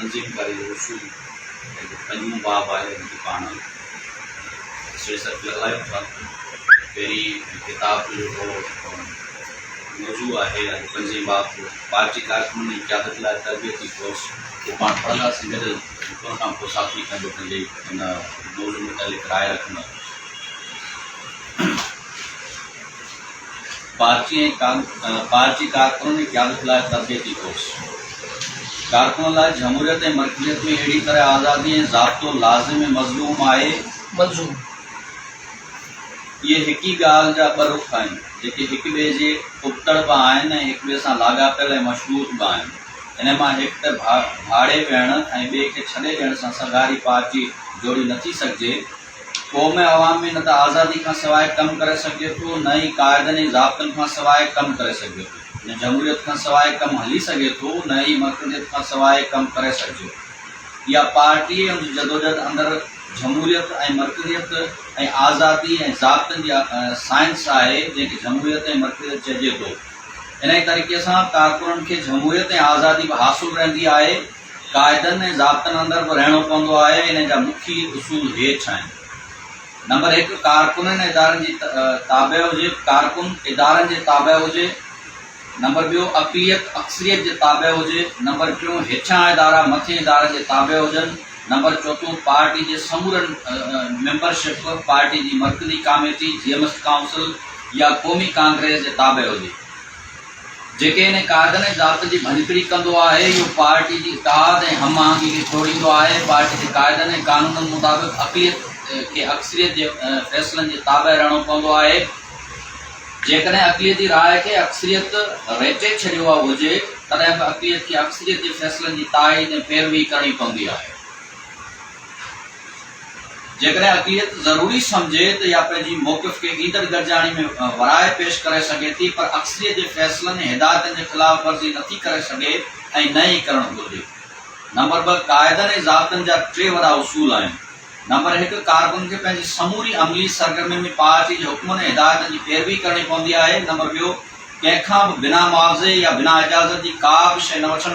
تنظيم ڪاري جو اصول جيڪو پنجون باب آهي ان تي پاڻ سڙي سرڪل هلايون ٿا. پهرين ڪتاب جو جيڪو موضوع آهي يا پنجين باب جو پارٽي ڪارڪنن ۽ قيادت لاء تربيتي ڪورس اهو پاڻ پڙهنداسين گڏيل ان کان پوء ساٿي پنهنجو پنهنجي ان موضوع متعلق راء رکندا. پارٽي ۽ پارٽي ڪارڪنن ۽ قيادت لاء تربيتي ڪورس. ڪارڪنن لاء جمهوريت ۽ مرڪزيت ۾ اهڙي طرح آزادي ۽ ضابطو لازم ۽ مظلوم آهي. ملزوم. اهي هڪ ئي ڳالهه جا ٻه رخ آهن، جيڪي هڪ ٻئي جي ابتڙ به آهن ۽ هڪ ٻئي سان لاڳاپيل ۽ مشروط به آهن. انهن مان هڪ ته ڀاڙي ويهڻ ۽ ٻئي کي ڇڏي ڏيڻ سان سگهاري پارٽي جوڙي نٿي سگهجي. قوم ۽ عوام ۾ نه ته آزادي کان سواء ڪم ڪري سگهجي ٿو، نه ئي قاعدن ۽ ضابطن کان سواء ڪم ڪري سگهجي ٿو. نه جمهوريت کان سواء ڪم هلي سگهي ٿو، نه ئي مرڪزيت کان سواء ڪم ڪري سگهجي ٿو. اها پارٽي ۽ ان جي جدوجهد اندر جمهوريت ۽ مرڪزيت ۽ آزادي ۽ ضابطن جي سائنس آهي، جنهن کي جمهوريت ۽ مرڪزيت چئجي ٿو. انهيء طريقي سان ڪارڪنن کي جمهوريت ۽ آزادي به حاصل رهندي آهي. قاعدن ۽ ضابطن اندر به رهڻو پوندو آهي، انهن جا مکيه اصول هيٺ آهن. نمبر هڪ، ڪارڪنن ۽ ادارن جي تابع هجي، ڪارڪن ادارن جي تابع هجي. نمبر ٻيو، اقليت اڪثريت جي تابع هجي. نمبر ٽيون، هيٺيان ادارا مٿين ادارن جي تابع هجن. نمبر چوٿون، پارٽي جي سمورن ميمبرشپ پارٽي جي مرڪزي ڪاميٽي، جيئمسٽ ڪائونسل يا قومي ڪانگريس جي تابع هجي. جيڪي انهن قاعدن ۽ ضابطن جي ڀڃڪڙي ڪندو آهي، اهو پارٽي جي اتحاد ۽ هم آهنگي کي ٽوڙيندو آهي. پارٽي جي قاعدن ۽ قانونن مطابق اقليت کي اڪثريت جي فيصلن جي تابع رهڻو پوندو آهي. جيڪڏهن اقليت جي راء کي اڪثريت ريٽي ڇڏيو هجي، تڏهن به اقليت کي اڪثريت جي فيصلن جي تائيد ۽ پيروي ڪرڻي پوندي آهي. جيڪڏهن اقليت ضروري سمجهي ته اها پنهنجي موقف کي ايندڙ گڏجاڻي ۾ ورائي پيش ڪري سگهي ٿي پر اڪثريت جي فيصلن ۽ هدايتن جي خلاف ورزي نٿي ڪري سگهي ۽ نه ئي ڪرڻ گهرجي. نمبر ٻه، قاعدن ۽ ضابطن جا ٽي وڏا اصول آهن. نمبر هڪ، ڪارڪن کي پنهنجي سموري عملي سرگرمين ۾ پارٽي جي حڪمن ۽ هدايتن جي پيروي ڪرڻي پوندي آهي. نمبر ٻيو، ڪنهن کان به بنا معاوضي يا بنا اجازت جي ڪا به شيء نه وٺڻ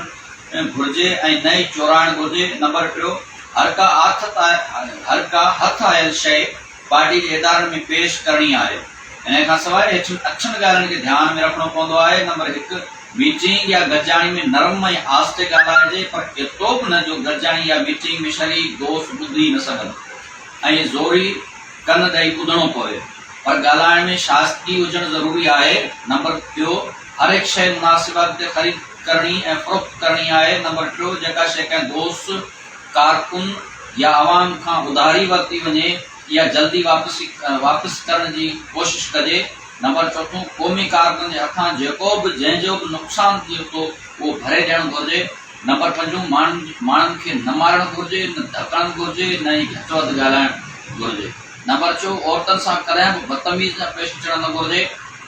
گهرجي ۽ نه ئي چورائڻ گهرجي. نمبر ٽيو، هر ڪا آٿت هر ڪا هٿ آيل شيء پارٽي جي ادارن ۾ پيش ڪرڻي آهي. انهيء کان سواء هيٺين اٺن ڳالهين کي ڌيان ۾ رکڻو پوندو آهي. نمبر هڪ، ميٽنگ يا گڏجاڻي ۾ نرم ۽ آهستي ڳالهائجي پر ايترو به نه جو گڏجاڻي يا ميٽنگ ۾ شريڪ دوست ٻڌي نه سگهن ۽ زوري ڪن ڏئي ٻڌڻو پوي پر ڳالهائڻ ۾ شائستگي هجڻ ضروري آهي. نمبر ٻيو، هر هڪ شيء مناسب اگهه تي خريد ڪرڻي ۽ فروخت ڪرڻي آهي. نمبر ٽيو، جيڪا شيء ڪنهن دوست، ڪارڪن يا عوام کان اڌاري ورتي وڃي، اها جلدي واپس ڪرڻ جي ڪوشش ڪجي. نمبر چوٿون، قومي ڪارڪن جي هٿان جيڪو به جنهن جو به نقصان ٿئي ٿو، اهو ڀري ڏيڻ گهرجي. نمبر پنجون، ماڻهن کي نه مارڻ گهرجي، نه ڌڪڻ گهرجي، نه ئي گهٽ وڌ ڳالهائڻ گهرجي. نمبر ڇهون، عورتن سان ڪڏهن به بدتميز سان پيش اچڻ نه گهرجي،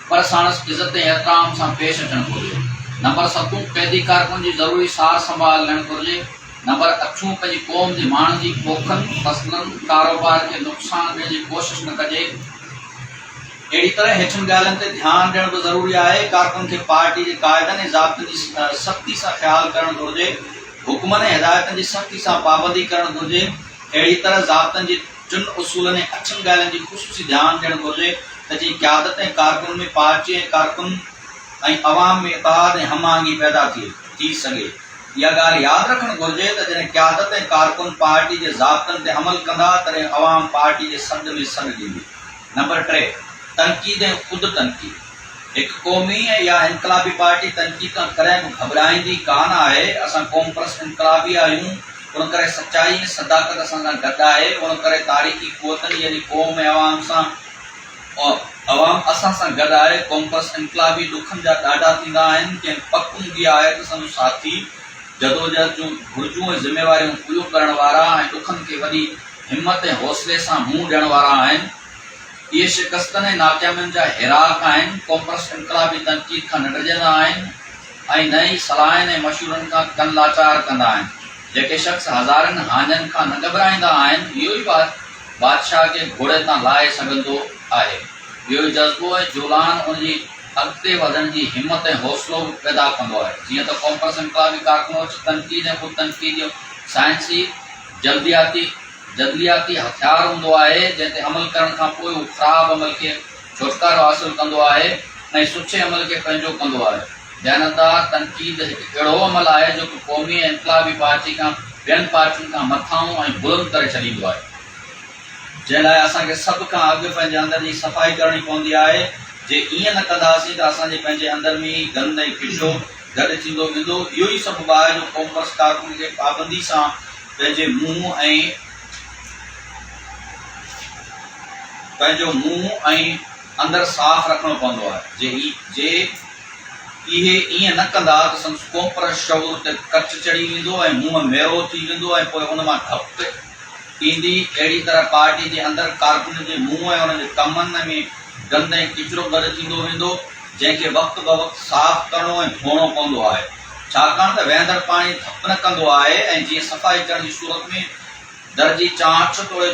پر ساڻس عزت ۽ احترام سان پيش اچڻ گهرجي. نمبر ستون، قيدي ڪارڪن جي ضروري سار سنڀال لهڻ گهرجي. نمبر اٺون، پنهنجي قوم جي ماڻهن جي پوکن، فصلن، ڪاروبار کي نقصان ڏيڻ جي ڪوشش نه ڪجي. اهڙي طرح هيٺين ڳالهين تي ڌيان ڏيڻ به ضروري آهي، ڪارڪن کي پارٽي جي قاعدن ۽ ضابطن جي سختي سان خيال ڪرڻ گهرجي، حڪمن ۽ هدايتن جي سختي سان پابندي ڪرڻ گهرجي، اهڙي طرح ضابطن جي ٽن اصولن ۽ اٺن ڳالهين جي خصوصي ڌيان ڏيڻ گهرجي ته جيئن قيادت ۽ ڪارڪنن ۾ پارٽي ۽ ڪارڪن ۽ عوام ۾ اتحاد ۽ هم آهنگي پيدا ٿئي ٿي سگهي. اها ڳالهه ياد رکڻ گهرجي ته جڏهن قيادت ۽ ڪارڪن پارٽي جي ضابطن تي عمل ڪندا تڏهن عوام پارٽي جي سڏ ۾ سڏ ڏيندي. نمبر ٽي، تنقيد ۽ خود تنقيد. هڪ قومي ۽ يا انقلابي پارٽي تنقيد کان ڪڏهن به گهٻرائيندي ڪا نه آهي. اسان قومپرست انقلابي آهيون، ان ڪري سچائي ۽ صداقت اسان سان گڏ آهي. ان ڪري تاريخي قوتن يعني قوم ۽ عوام سان عوام اسان سان گڏ آهي. قومپرست انقلابي ڏکن جا ڏاڍا ٿيندا آهن. کين پڪ هوندي آهي ته سندن ساٿي جدوجهد جون گهرجون ۽ ذميواريون پوريون ڪرڻ وارا ۽ ڏکن کي وڏي همت ۽ حوصلي سان منهن ڏيڻ وارا آهن. اهي شڪستن ۽ ناڪامين جا هيراڪ آهن. قومپرست انقلابي تنقيد کان نه ڊڄندا آهن ۽ نه ئي صلاحن ۽ مشورن کان ڪن لاچار ڪندا آهن. جيڪي شخص هزارين هاڃن کان نه گهٻرائيندا آهن، اهو ئي بادشاهه کي گهوڙي تان لاهي سگهندو آهي. اهو ئي جذبو ۽ جولان ان جي اڳتي وڌڻ جي همت ۽ حوصلو به پيدا ڪندو آهي. جيئن ته قومپرست انقلابي ڪارڪن وٽ تنقيد ۽ خود تنقيد جو سائنسي جلدياتي جدلياتي هٿيار هوندو آهي، جنهن تي عمل ڪرڻ کان پوء هو خراب عمل کي ڇوٽڪارو حاصل ڪندو آهي ۽ سٺي عمل کي پنهنجو ڪندو آهي. ديانتدار تنقيد هڪ اهڙو عمل آهي جيڪو قومي ۽ انقلابي پارٽي کان ٻين پارٽين کان مٿانهون ۽ بلند ڪري ڇڏيندو آهي. جنهن لاء اسان کي سڀ کان اڳ پنهنجي اندر جي صفائي ڪرڻي پوندي آهي، جي ائين نه ڪنداسين ته اسان جي پنهنجي اندر ۾ ئي گند ۽ ڪچرو گڏ ٿيندو ويندو. اهو ئي سبب آهي جو قومپرست ڪارڪن کي پابندي سان پنهنجي منهن ۽ پنهنجو منهن ۽ اندر صاف رکڻو پوندو آهي. جي جي اهي ائين نه ڪندا ته سندس قومپرست شعور تي ڪچ چڙهي ويندو ۽ منهن ميرو ٿي ويندو ۽ پوء ان مان ڌپ ايندي. اهڙي طرح پارٽي جي اندر ڪارڪنن جي منهن ۽ انهن جي ڪمن ۾ گند ۽ ڪچرو گڏ ٿيندو ويندو، جنهن کي وقت بوقت صاف ڪرڻو ۽ ڌوئڻو پوندو آهي. ڇاڪاڻ ته وهندڙ پاڻي ڌپ نه ڪندو آهي ۽ جيئن صفائي ڪرڻ جي صورت ۾ در جي چانئٺ توڙي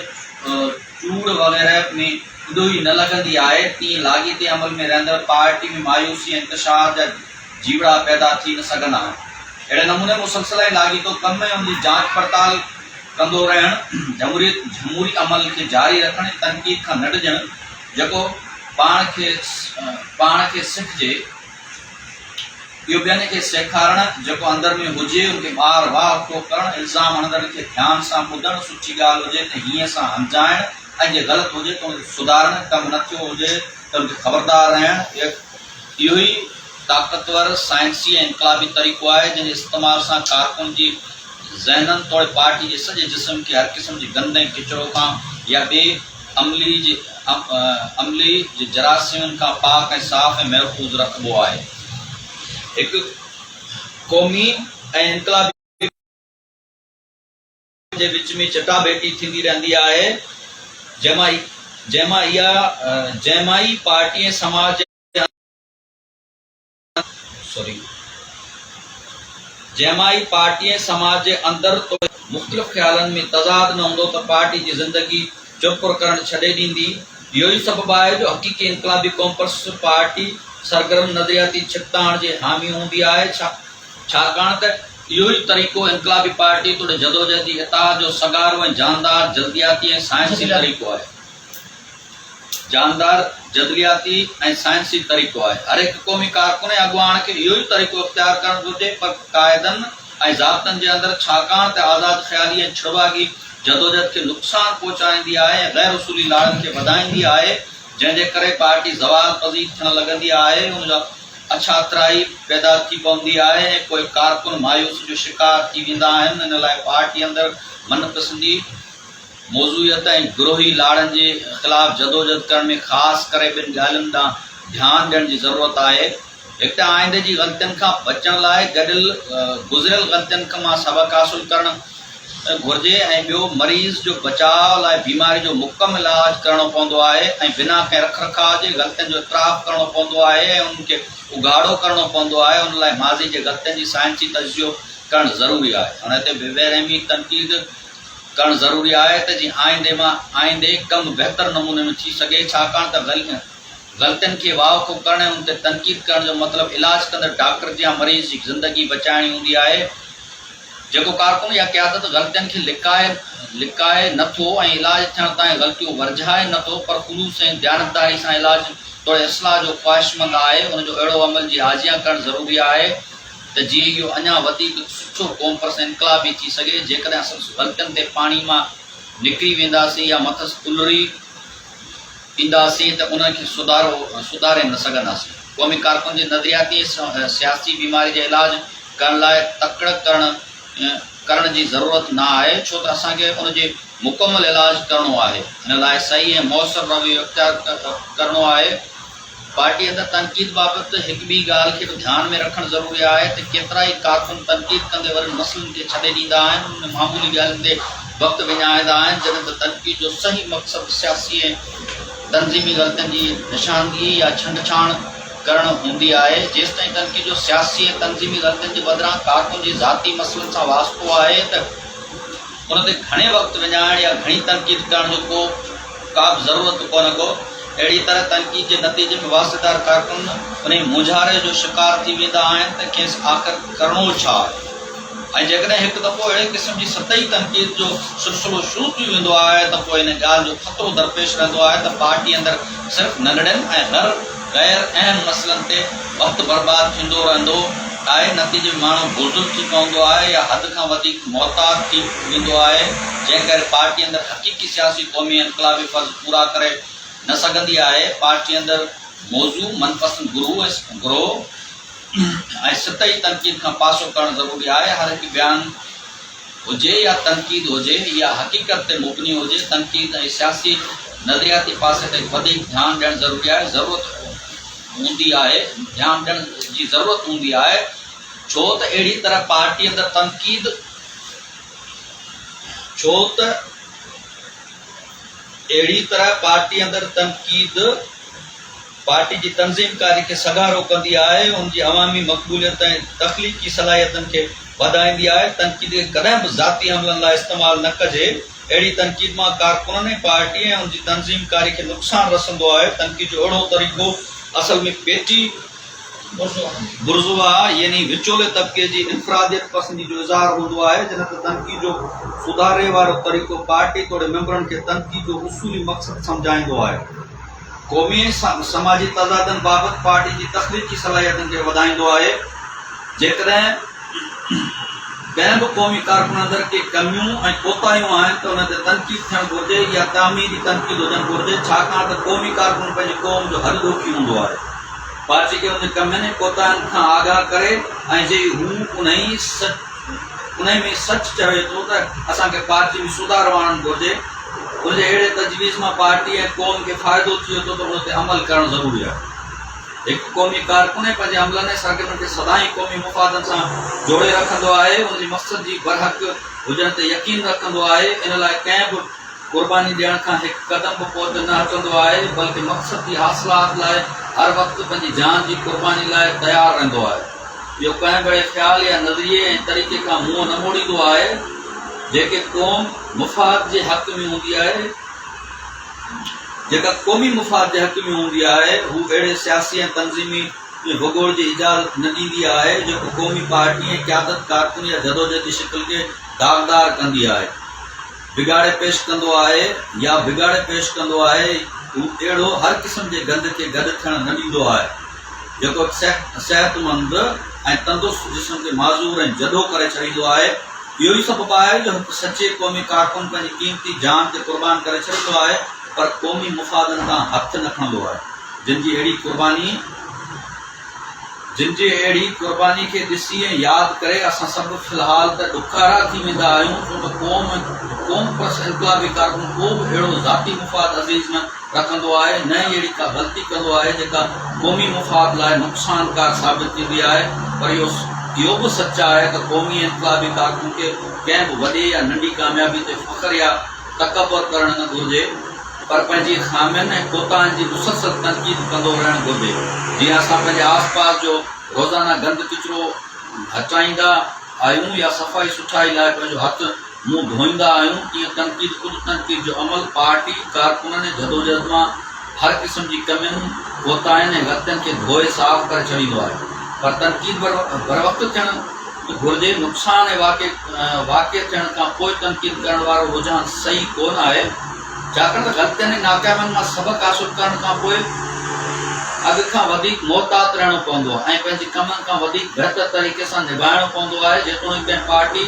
چوڙ وغيره ۾ اڏوهي نه لڳندي آهي، تيئن لاڳيتي عمل ۾ رهندڙ پارٽي ۾ مايوسي ۽ انتشار جا جيوڙا پيدا ٿي نه سگهندا آهن. اهڙي نموني مسلسل ۽ لاڳيتو ڪم ۽ ان جي جاچ پڙتال ڪندو رهڻ، جمهوريت جمهوري عمل کي جاري رکڻ ۽ تنقيد کان نه ڊڄڻ، جيڪو پاڻ کي پاڻ کي سکجي، اهو ٻين کي سيکارڻ، جيڪو اندر ۾ هجي ان کي ٻاهر واهه کوهه ڪرڻ، الزام هڻندڙن کي ڌيان سان ٻڌڻ، سٺي ڳالهه هجي ته هينئين سان همجهائڻ ۽ جي غلط هجي ته ان کي سڌارڻ، ڪم نه ٿيو هجي ته ان کي خبردار رهڻ، اهو ئي طاقتور، سائنسي ۽ انقلابي طريقو آهي، جنهن جي استعمال سان ڪارڪن جي ذهنن توڙي پارٽي جي سڄي جسم کي هر قسم جي گند ۽ ڪچرو کان يا ٻئي عملي جي عملي جي جراثيمن کان پاڪ ۽ صاف ۽ محفوظ رکبو آهي. هڪ قومي ۽ انقلابي جي وچ ۾ چٽاڀيٽي ٿيندي رهندي آهي، جنهن مان جنهن مان اها جنهن مان ئي پارٽي ۽ سماج جي جنهن مان ئي پارٽي ۽ سماج جي اندر توڙي مختلف خيالن ۾ تضاد نه هوندو ته پارٽي جي زندگي چرپر ڪرڻ ڇڏي ڏيندي. اهو ئي سبب آهي جو حقيقي انقلابي قومپرست پارٽي سرگرم نظرياتي ڇڪتاڻ جي حامي هوندي آهي ڇاڪاڻ ته اهو ئي طريقو انقلابي پارٽي توڙي جدوجهد جي اتحاد جو سگهارو ۽ جاندار جلدياتي ۽ سائنسي طريقو آهي. جاندار، جدلياتي ۽ سائنسي طريقو آهي. هر هڪ قومي ڪارڪن ۽ اڳواڻ کي اهو ئي طريقو اختيار ڪرڻ گهرجي پر قاعدن ۽ ضابطن جي اندر ڇاڪاڻ ته آزاد خيالي ۽ ڇڙواڳي جدوجهد کي نقصان پهچائيندي آهي ۽ غير اصولي لاڙن کي وڌائيندي آهي جنهن جي ڪري پارٽي زوال پذير ٿيڻ لڳندي آهي ان جا اڇاترائي پيدا ٿي پوندي آهي ۽ پوء ڪارڪن مايوسي جو شڪار ٿي ويندا آهن ان لاء پارٽي اندر من پسندي موضوعيت ۽ گروهي لاڙن جي خلاف جدوجھد ڪرڻ ۾ خاص ڪري ٻن ڳالهين ڏانهن ڌيان ڏيڻ جي ضرورت آهي. هڪ ته آئندي جي غلطين کان بچڻ لاء گڏيل گذريل غلطين مان سبق حاصل ڪرڻ گهرجي ۽ ٻيو مريض جو بچاء لاء بيماري جو مڪم علاج ڪرڻو پوندو آهي ۽ بنا ڪنهن رک رکاء جي غلطين جو اعتراف ڪرڻو پوندو آهي ۽ انهن کي اگهاڙو ڪرڻو پوندو آهي ان لاء ماضي جي غلطين جي سائنسي تجزيو ڪرڻ ضروري آهي. ان تي بي رحمي تنقيد ڪرڻ ضروري آهي ته جيئن آئندي مان آئندي ڪم بهتر نموني ۾ ٿي سگهي ڇاڪاڻ ته غلطين کي واوکو ڪرڻ ۽ ان تي تنقيد ڪرڻ جو مطلب علاج ڪندڙ ڊاڪٽر جيان مريض جي زندگي بچائڻي هوندي آهي. جيڪو ڪارڪن يا قيادت غلطين کي لڪائي لڪائي نه ٿو ۽ علاج ٿيڻ تائين غلطيون ورجهائي نه ٿو پر خلوص ۽ ديانتداري سان علاج توڙي اصلاح جو خواهشمند آهي ان جو اهڙو عمل جي آجيان ڪرڻ ضروري آهي. ته جيئن اهو اڃا وڌيڪ سٺو قومپرست انقلابي ٿي سگهي، جيڪڏهن اسان غلطين تي پاڻي مان نڪري وينداسين يا مٿس الري اينداسين ته انهن کي سڌارو سڌاري نه سگهنداسين. قومي ڪارڪن جي نظرياتي ۽ سياسي بيماري جي علاج ڪرڻ لاء تڪڙ ڪرڻ ڪرڻ جي ضرورت نه آهي، ڇو ته اسان کي ان جي مڪمل علاج ڪرڻو آهي، ان لاء صحيح ۽ موثر رويو اختيار ڪرڻو آهي. پارٽي اندر تنقيد بابت هڪ ٻي ڳالهه کي به ڌيان ۾ رکڻ ضروري آهي ته ڪيترائي ڪارڪن تنقيد ڪندي وڏن مسئلن کي ڇڏي ڏيندا آهن، انهن ۾ معمولي ڳالهين تي وقت وڃائيندا آهن، جڏهن ته تنقيد جو صحيح مقصد سياسي ۽ تنظيمي غلطين جي نشاندهي يا ڇنڊڇاڻ ڪرڻ هوندي آهي. جيستائين تنقيد جو سياسي ۽ تنظيمي غلطين جي بدران ڪارڪن جي ذاتي مسئلن سان واسطو آهي ته ان تي گهڻي وقت وڃائڻ يا گهڻي تنقيد ڪرڻ جو ڪو ڪا به ضرورت ڪونه ڪو. اهڙي طرح تنقيد جي نتيجي ۾ واسطيدار ڪارڪن انهي مونجهاري جو شڪار ٿي ويندا آهن ته کيس آخر ڪرڻو ڇا آهي. ۽ جيڪڏهن هڪ دفعو اهڙي قسم جي سطحي تنقيد جو سلسلو شروع ٿي ويندو آهي ته پوء ان ڳالهه جو خطرو درپيش رهندو آهي ته پارٽي اندر صرف ننڍڙين ۽ غر غير اهم مسئلن تي وقت برباد ٿيندو رهندو آهي، نتيجي ۾ ماڻهو بزدل ٿي پوندو آهي يا حد کان وڌيڪ محتاط ٿي ويندو آهي، جنهن ڪري پارٽي اندر حقيقي سياسي قومي ۽ انقلابي فرض پورا ڪري نه سگهندي آهي، پارٽي اندر موضوع، من پسند گروهه ۽ گروهه ۽ سطحي تنقيد کان پاسو ڪرڻ ضروري آهي، هر هڪ بيان هجي يا تنقيد هجي يا حقيقت تي مبني هجي، تنقيد ۽ سياسي نظرياتي پاسي تي وڌيڪ ڌيان ڏيڻ ضروري آهي، ضرورت هوندي آهي، ڌيان ڏيڻ جي ضرورت هوندي آهي، ڇو ته اهڙي طرح پارٽي اندر تنقيد ڇو ته اهڙي طرح پارٽي اندر تنقيد پارٽي جي تنظيم ڪاري کي سگهارو ڪندي آهي، ان جي عوامي مقبوليت ۽ تخليقي صلاحيتن کي وڌائيندي آهي، تنقيد کي ڪڏهن به ذاتي حملن لاء استعمال نه ڪجي، اهڙي تنقيد مان ڪارڪنن ۽ پارٽي ۽ ان جي تنظيم ڪاري کي نقصان رسندو آهي، تنقيد جو اهڙو طريقو اصل ۾ پيٽي برزوا يعني وچولي طبقي جي انفراديت پسندي جو اظهار هوندو آهي، جڏهن ته تنقيد جو سڌاري وارو طريقو پارٽي توڙي ميمبرن کي تنقيد جو اصولي مقصد سمجهائيندو آهي. قومي ۽ سماجي تضادن بابت پارٽي جي تخليقي صلاحيتن کي وڌائيندو آهي. جيڪڏهن ڪنهن به قومي ڪارڪن اندر ڪي ڪميون ۽ ڪوتاهيون آهن ته انهن تي تنقيد ٿيڻ گهرجي يا تعميري تنقيد هجڻ گهرجي ڇاڪاڻ ته قومي ڪارڪن پنهنجي قوم جو هڏ ڏوکي هوندو آهي. پارٽي کي ان جي ڪمين ۽ ڪوتاهين کان آگاهه ڪري ۽ جي هو انهي انهي ۾ سچ چوي ٿو ته اسان کي پارٽي ۾ سڌارو آڻڻ گهرجي. ان جي اهڙي تجويز مان پارٽي ۽ قوم کي فائدو ٿئي ٿو ته ان تي عمل ڪرڻ ضروري آهي. هڪ قومي ڪارڪن ۽ پنهنجي عملن ۽ سرگرمين کي سدائين قومي مفادن سان جوڙي رکندو آهي، ان جي مقصد جي برحق هجڻ تي يقين رکندو آهي، ان لاء ڪنهن به قرباني ڏيڻ کان هڪ قدم به پوئتي نه هٽندو آهي، بلڪه مقصد جي حاصلات لاء هر وقت پنهنجي جان جي قرباني لاء تيار رهندو آهي. اهو ڪنهن به اهڙي خيال يا نظريي ۽ طريقي کان منهن نه موڙيندو آهي، جيڪي قوم مفاد جي حق ۾ هوندي آهي، جيڪا قومي مفاد جي حق ۾ هوندي آهي، هو اهڙي سياسي ۽ تنظيمي وڳوڙ جي اجازت نه ڏيندي آهي، جيڪو قومي پارٽي ۽ قيادت، ڪارڪن يا جدوجهد جي شڪل کي داغدار ڪندي آهي. بگاڙي پيش ڪندو آهي يا بگاڙي پيش ڪندو آهي، هو اهڙو هر قسم جي گند کي گڏ ٿيڻ نه ڏيندو آهي، جيڪو هڪ صحتمند ۽ تندرست جسم کي معذور ۽ جڏو ڪري ڇڏيندو آهي. اهو ئي سبب آهي جو هڪ سچي قومي ڪارڪن پنهنجي قيمتي جان تي قربان ڪري ڇڏيندو آهي، پر قومي مفادن تان هٿ نه کڻندو آهي، جن جي اهڙي قرباني. جن جي اهڙي قرباني کي ڏسي ۽ ياد ڪري اسان سڀ في الحال ته ڏکارا ٿي ويندا آهيون ڇو ته قوم ۽ قوم پرست انقلابي ڪارڪن ڪو به اهڙو ذاتي مفاد عزيز نه رکندو آهي نه ئي اهڙي ڪا غلطي ڪندو آهي جيڪا قومي مفاد لاء نقصانڪار ثابت ٿيندي آهي پر اهو اهو به سچ آهي ته قومي ۽ انقلابي ڪارڪن کي ڪنهن به وڏي يا ننڍي ڪاميابي تي فخر يا تڪبر ڪرڻ نه گهرجي. پر پنهنجي خامين ۽ ڪوتاهين جي مسلسل تنقيد ڪندو رهڻ گهرجي، جيئن اسان پنهنجي آس پاس جو روزانه گند ڪچرو هٽائيندا آهيون يا صفائي سٺائي لاء پنهنجو هٿ منهن ڌوئيندا آهيون، تيئن تنقيد خود تنقيد جو عمل پارٽي، ڪارڪنن ۽ جدوجهد مان هر قسم جي ڪمين، ڪوتاهين ۽ غلطين کي ڌوئي صاف ڪري ڇڏيندو آهي. پر تنقيد بروقت ٿيڻ گهرجي، نقصان ۽ واقع ٿيڻ کان پوء تنقيد ڪرڻ وارو رجحان صحيح ڪونه آهي. ڇاڪاڻ ته غلطين ۽ ناڪامين مان سبق حاصل ڪرڻ کان پوء اڳ کان وڌيڪ محتاط رهڻو پوندو آهي ۽ پنهنجي ڪمن کان وڌيڪ بهتر طريقي سان نڀائڻو پوندو آهي جيتوڻيڪ ڪنهن پارٽي،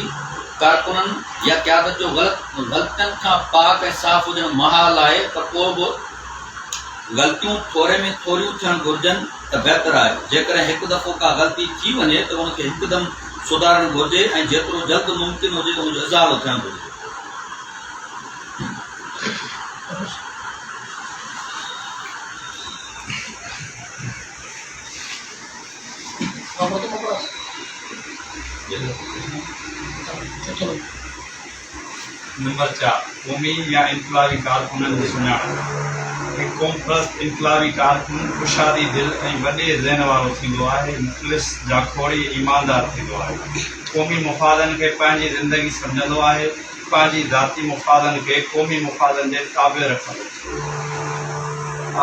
ڪارڪنن يا قيادت جو غلطين کان پاڪ ۽ صاف هجڻ محال آهي پر پوء به غلطيون ٿوري ۾ ٿوريون ٿيڻ گهرجن ته بهتر آهي جيڪڏهن هڪ دفعو ڪا غلطي ٿي وڃي ته ان کي هڪدم سڌارڻ گهرجي ۽ جيترو جلد ممڪن هجي ان جو ازالو ٿيڻ گهرجي. نمبر چار، قومي يا انقلابي ڪارڪنن جي سڃاڻپ، هڪ قومپرست انقلابي ڪارڪن ڪشادي دل ۽ وڏي ذهن وارو ٿيندو آهي، مخلص، جاکوڙي ۽ ايماندار ٿيندو آهي. قومي مفادن کي پنهنجي زندگي سمجهندو آهي، پنهنجي ذاتي مفادن کي قومي مفادن جي تابع رکندو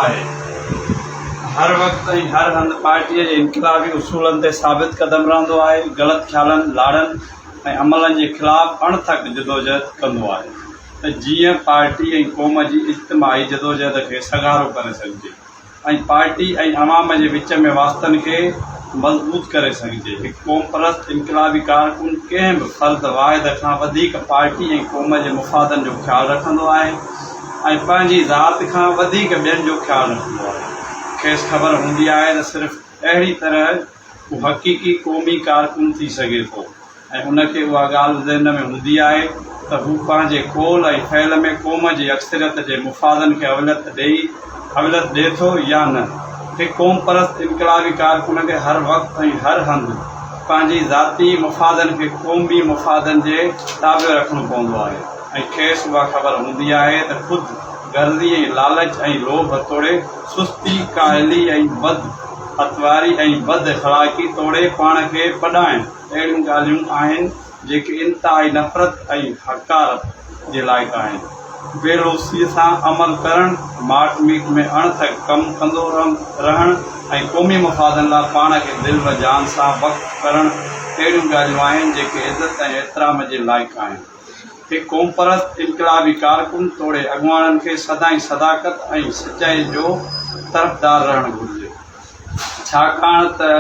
آهي. هر وقت ۽ هر هنڌ پارٽيء جي انقلابي اصولن تي ثابت قدم رهندو آهي، غلط خيالن، لاڙن. ۽ عملن جي خلاف اڻٿڪ جدوجهد ڪندو آهي ته جيئن پارٽي ۽ قوم جي اجتماعي جدوجهد کي سگهارو ڪري سگهجي ۽ پارٽي ۽ عوام جي وچ ۾ واسطن کي مضبوط ڪري سگهجي. هڪ قومپرست انقلابي ڪارڪن ڪنهن به فرد واحد کان وڌيڪ پارٽي ۽ قوم جي مفادن جو خيال رکندو آهي ۽ پنهنجي ذات کان وڌيڪ ٻين جو خيال رکندو آهي. کيس خبر هوندي آهي ته صرف اهڙي طرح هو حقيقي قومي ڪارڪن ٿي سگهي ٿو ۽ ان کي اها ڳالهه به ذهن ۾ هوندي آهي ته هو پنهنجي قول ۽ فعل ۾ قوم جي اڪثريت جي مفادن کي اوليت ڏئي اوليت ڏئي ٿو يا نه. هڪ قومپرست انقلابي ڪارڪن کي هر وقت ۽ هر هنڌ پنهنجي ذاتي مفادن کي قومي مفادن جي تابع رکڻو پوندو آهي ۽ کيس اها خبر هوندي آهي ته خود غرضي ۽ لالچ ۽ لوڀ توڙي سستي، ڪاهلي ۽ بد اطواري ۽ بد اخلاقي توڙي پاڻ کي پڏائڻ اهڙيون ڳالهيون آهن جيڪي انتهائي نفرت ۽ حقارت جي لائق آهن. بي لوثيء سان عمل ڪرڻ، ماٺ ميٺ ۾ اڻ ٿڪ ڪم ڪندو رهڻ ۽ قومي مفادن لاء پاڻ کي دل و جان سان وقف ڪرڻ اهڙيون ڳالهيون آهن جيڪي عزت ۽ احترام جي لائق آهن. هڪ قومپرست انقلابي ڪارڪن توڙي اڳواڻن کي سدائين صداقت ۽ سچائي جو طرفدار رهڻ گهرجي، ڇاڪاڻ ته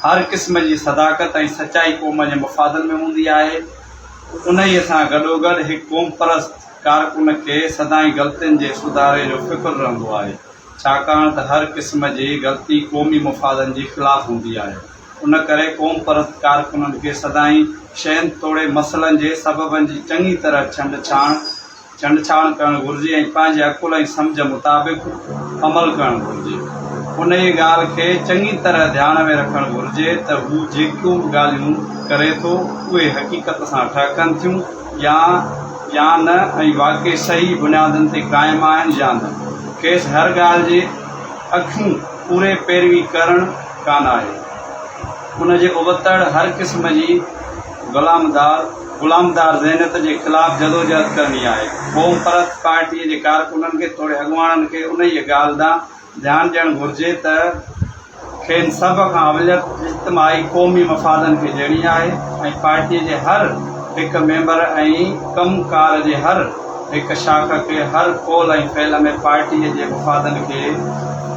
هر قسم جي صداقت ۽ سچائي قوم جي مفادن ۾ هوندي آهي. انهيء سان گڏوگڏ هڪ قومپرست ڪارڪن کي سدائين غلطين جي سڌاري جو فڪر رهندو آهي، ڇاڪاڻ ته هر قسم جي غلطي قومي مفادن جي خلاف هوندي آهي. ان ڪري قومپرست ڪارڪنن کي سدائين شين توڙي مسئلن جي سببن جي چڱي طرح ڇنڊ ڇاڻ ڇنڊڇاڻ ڪرڻ گهرجي ۽ پنهنجي عقل ۽ سمجهه مطابق عمل ڪرڻ گهرجي. انهيء ڳالهه کي چڱي طرح ڌيان ۾ رکڻ گهرجي ته هو جيڪيون به ڳالهيون ڪري ٿو، اهي حقيقت سان ٺهڪن ٿيون يا يا نه ۽ واقعي صحيح بنيادن تي قائم آهن يا نه. کيس هر ڳالهه جي اکيون پوري پيروي ڪرڻ ڪانه آهي. ان جي ابتڙ هر قسم جي غلامدار غلامدار ذهنيت جي خلاف جدوجهد ڪرڻي آهي. قوم پرست پارٽيء جي ڪارڪنن کي توڙي اڳواڻن کي انهيء ڳالهه ڏانهن ڌيان ڏيڻ گهرجي ته کين سڀ کان اوليت اجتماعي قومي مفادن کي ڏيڻي آهي ۽ پارٽيء جي هر هڪ ميمبر ۽ ڪم ڪار جي هر هڪ شاخ کي هر قول ۽ فعل ۾ پارٽيء جي مفادن کي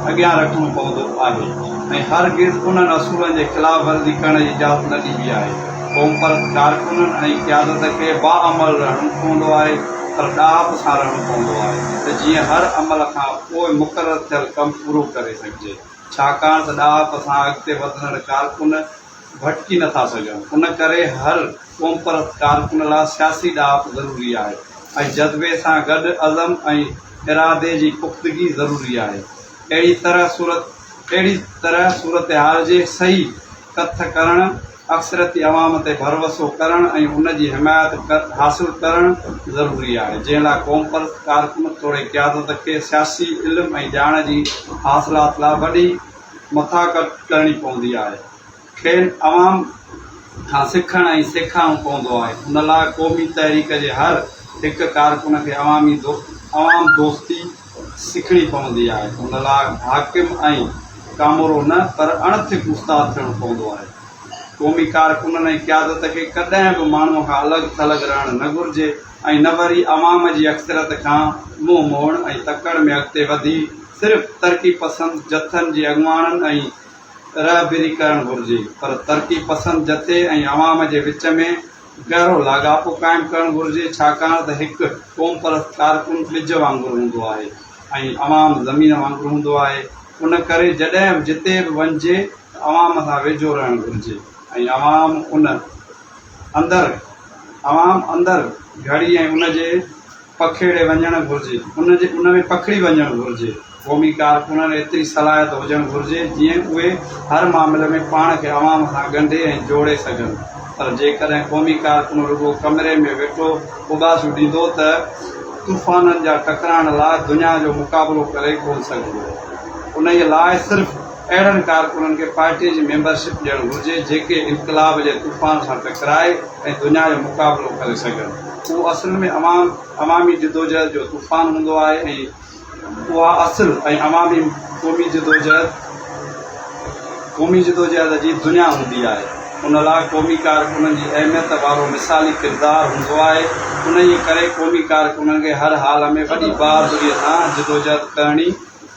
اڳيان رکڻو پوندو آهي ۽ هر گز انهن اصولن جي خلاف ورزي ڪرڻ جي اجازت نه ڏبي آهي. قومپرست ڪارڪنن ۽ قيادت کي باعمل رهڻو پوندو آهي پر ڏاهپ سان رهڻو پوندو آهي ته جيئن هر عمل کان پوء مقرر ٿيل ڪم پورو ڪري سگهجي. ڇاڪاڻ ته ڏاهپ سان اڳتي وڌندڙ ڪارڪن ڀٽڪي نه ٿا سگهن. ان ڪري هر قومپرست ڪارڪن لاء سياسي ڏاهپ ضروري آهي ۽ جذبي سان گڏ عزم ۽ ارادي جي پختگي ضروري آهي. اهڙي طرح صورت اهڙي طرح صورتحال جي صحيح ڪٿ ڪرڻ، اڪثريتي عوام تي ڀروسو ڪرڻ ۽ ان جي حمايت حاصل ڪرڻ ضروري آهي، جنهن لاء قومپرست ڪارڪن توڙي قيادت کي سياسي علم ۽ ڄاڻ جي حاصلات لاء وڏي مٿاڪٽ ڪرڻي پوندي آهي. کين عوام کان سکڻ ۽ سيکارڻو پوندو آهي. ان لاء قومي تحريڪ جي هر هڪ ڪارڪن کي عوامي عوام دوستي سکڻي پوندي آهي. ان لاء حاڪم ۽ ڪامورو نه پر اڻ ٿڪ استاد ٿيڻو پوندو آهي. قومي ڪارڪنن ۽ قيادت کي ڪڏهن به ماڻهوء کان الڳ ٿلڳ رهڻ نه گهرجي ۽ نه وري عوام جي اڪثريت کان منهن موڙڻ ۽ تڪڙ ۾ اڳتي وڌي صرف ترقي پسند جٿن جي اڳواڻن ۽ رهبري ڪرڻ گهرجي پر ترقي پسند جٿي ۽ عوام جي وچ ۾ گهرو لاڳاپو قائم ڪرڻ گهرجي ڇاڪاڻ ته هڪ قومپرست ڪارڪن ٻج وانگر هوندو آهي ۽ عوام زمين وانگر هوندو آهي ان ڪري جڏهن به جتي به وڃجي ته عوام سان ويجهو رهڻ گهرجي ۽ عوام ان اندر عوام اندر گهڙي ۽ ان جي پکيڙي وڃڻ گهرجي، ان جي ان ۾ پکڙي وڃڻ گهرجي. قومي ڪارڪنن ايتري صلاحيت هجڻ گهرجي جيئن اهي هر معاملي ۾ پاڻ کي عوام سان ڳنڍي ۽ جوڙي سگهن. پر جيڪڏهن قومي ڪارڪن رڳو ڪمري ۾ ويٺو اٻاسيون ڏيندو ته طوفانن جا ٽڪرائڻ لاء دنيا جو مقابلو ڪري ڪونه سگهندو. انهيء لاء صرف اهڙن ڪارڪنن کي پارٽيء جي ميمبرشپ ڏيڻ گهرجي جيڪي انقلاب جي طوفان سان ٽڪرائي ۽ دنيا جو مقابلو ڪري سگهن. اهو اصل ۾ عوام عوامي جدوجهد جو طوفان هوندو آهي ۽ اها اصل ۽ عوامي قومي جدوجهد قومي جدوجهد جي دنيا هوندي آهي. ان لاء قومي ڪارڪنن جي اهميت وارو مثالي ڪردار هوندو آهي. انهيء ڪري قومي ڪارڪنن کي هر حال ۾ وڏي بهادريء سان جدوجهد ڪرڻي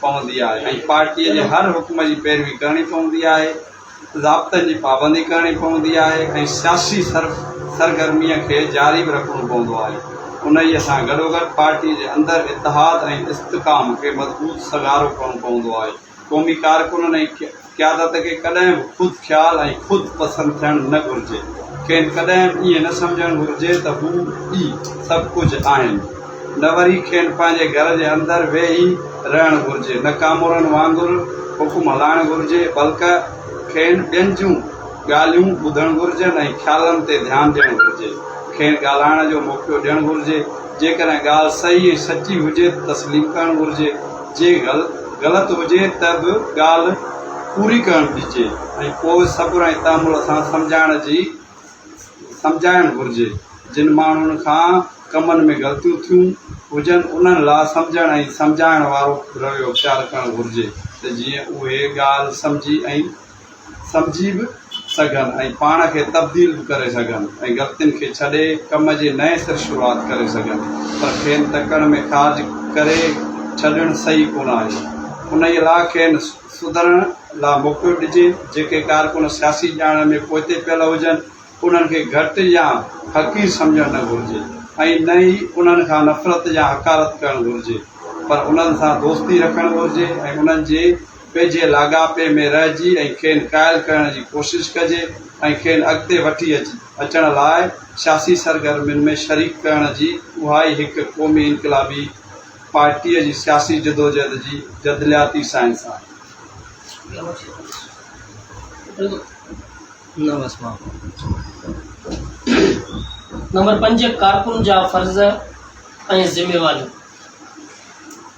پوندي آهي ۽ پارٽيء جي هر حڪم جي پيروي ڪرڻي پوندي آهي، ضابطن جي پابندي ڪرڻي پوندي آهي ۽ سياسي سرگرميء کي جاري به رکڻو پوندو آهي. انهيء سان گڏوگڏ پارٽيء جي اندر اتحاد ۽ استحڪام کي مضبوط سگهارو ڪرڻو پوندو آهي. قومي ڪارڪنن ۽ قيادت کي ڪڏهن به خود خيال ۽ خود پسند ٿيڻ نه گهرجي. کين ڪڏهن به ائين نه سمجهڻ گهرجي ته هو ئي سڀ ڪجهه آهن. نه وري کين پنهنجي گهر جي اندر ويهي رهڻ گهرجي، نه ڪامورن وانگر حڪم هلائڻ گهرجي، بلڪه کين ٻين جون ڳالهيون ٻڌڻ گهرجن ۽ خيالن تي ڌيان ڏيڻ گهرجي. کين ڳالهائڻ جو موقعو ڏيڻ گهرجي. جيڪڏهن ڳالهه صحيح ۽ سچي هجي ته تسليم ڪرڻ گهرجي. جي غلط هجي ته به ڳالهه پوري ڪرڻ ڏجي ۽ پوء صبر ۽ تحمل سان سمجهائڻ جي سمجهائڻ گهرجي. جن ماڻهن کان ڪمن ۾ غلطيون ٿيون هجن انهن لا سمجهڻ ۽ سمجهائڻ وارو رويو اختيار ڪرڻ گهرجي ته جيئن اهي ڳالهه سمجهي ۽ سمجهي به سگهن ۽ پاڻ کي تبديل به ڪري سگهن ۽ غلطين کي ڇڏي ڪم جي نئين سر شروعات ڪري سگهن پر کين تڪڙ ۾ خارج ڪري ڇڏڻ صحيح ڪونه آهي. انهيء لاء کين سڌرڻ لاء موقعو ڏجي. جيڪي ڪارڪن سياسي ڄاڻ ۾ پوئتي پيل هجن انهن کي گهٽ يا حقير سمجهڻ نه گهرجي ۽ نه ئي انهن کان نفرت يا حقارت ڪرڻ گهرجي پر انهن سان دوستي رکڻ گهرجي ۽ انهن جي ويجهي لاڳاپي ۾ رهجي ۽ کين قائل ڪرڻ جي ڪوشش ڪجي ۽ کين اڳتي وٺي اچڻ لاء سياسي سرگرمين ۾ شريڪ ڪرڻ جي اها ئي هڪ قومي انقلابي پارٽيء جي سياسي جدوجهد جي جدلياتي سائنس آهي. نمبر پنج، ڪارڪن جا فرض ۽ ذميواريون.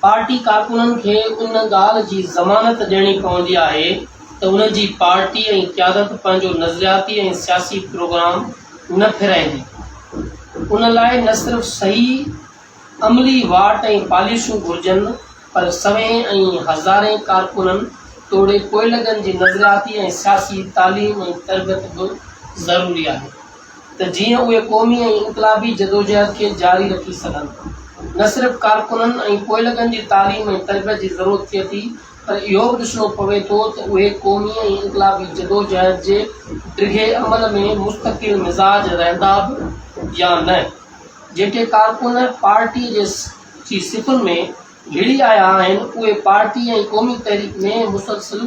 پارٽي ڪارڪنن کي ان ڳالهه جي ضمانت ڏيڻي پوندي آهي ته انهن جي پارٽي ۽ قيادت پنهنجو نظرياتي ۽ سياسي پروگرام نه ڦيرائيندي. ان لاء نه صرف صحيح عملي واٽ ۽ پاليسيون گهرجن پر سوين ۽ هزارين ڪارڪنن توڙي پوئلڳن جي نظرياتي ۽ سياسي تعليم ۽ تربيت به ضروري آهي. ته جيئن اهي قومي ۽ انقلابي جدوجهد کي جاري رکي سگهن. نه صرف ڪارڪنن ۽ پوئلڳن جي تعليم ۽ تربيت جي ضرورت ٿئي ٿي پر اهو به ڏسڻو پوي ٿو ته اهي قومي ۽ انقلابي جدوجهد جي ڊگهي عمل ۾ مستقل مزاج رهندا به يا نه. جيڪي ڪارڪن پارٽيء جي صفن ۾ گهڙي آيا آهن اهي پارٽي ۽ قومي تحريڪ ۾ مسلسل